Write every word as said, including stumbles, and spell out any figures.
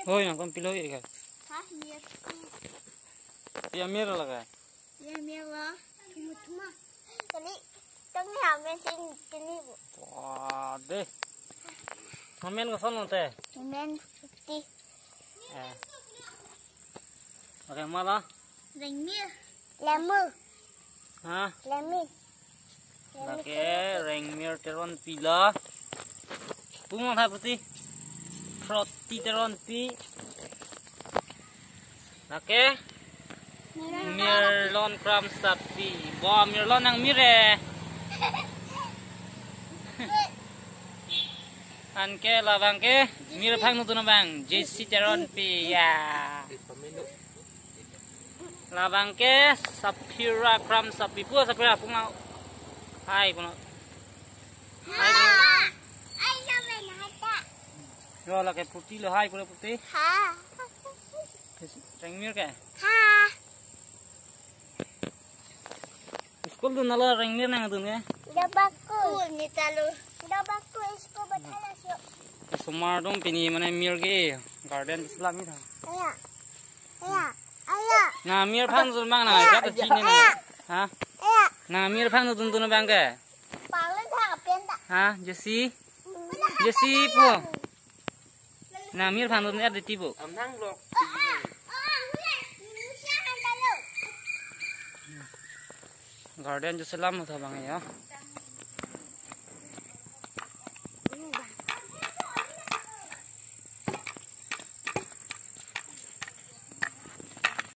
Hoi, nangkong pilo ika. Hah, mir. Pia mir lake. Pia mir lo. Tuma tuma. Kali, tang ni amen sing kini bu. Wah, deh. Amen koson lo te? Amen Puti. Eh. Oke, ma lo? Rengmir. Lemu. Ha? Lemu. Lake Rengmir Teronpi lo. Pung ma tha Puti. Proti Teronpi. Lake Mirlon Kramsapi. Bo Mirlon nangmir eh. Anke labang ke mir aphan nutun abang Jesse Teronpi ya. Labang ke Safira Kramsapi pu, Safira pung ma. Hai puno. Hai puno. Yo lake Puti lo hai puno Puti. Ha. Rengmir ke? Ha. School dun nalo Rengmir nangdun ke? Dabaku. School ni talo. Dabaku school bathala sio. Osomar dong pini mane mir ke garden bislam ni tha. Aya. Aya. Aya. Nang mir aphan nutun abang na, aya, kat chini na. Aya. Ha? Aya. Nang mir aphan nutun abang ke? Panglo tha pen ta. Ha, Jesse? Jesse pu. Nang mir aphan nutun er deti bu. Amnang lok. Garden jo selam tha abang ya.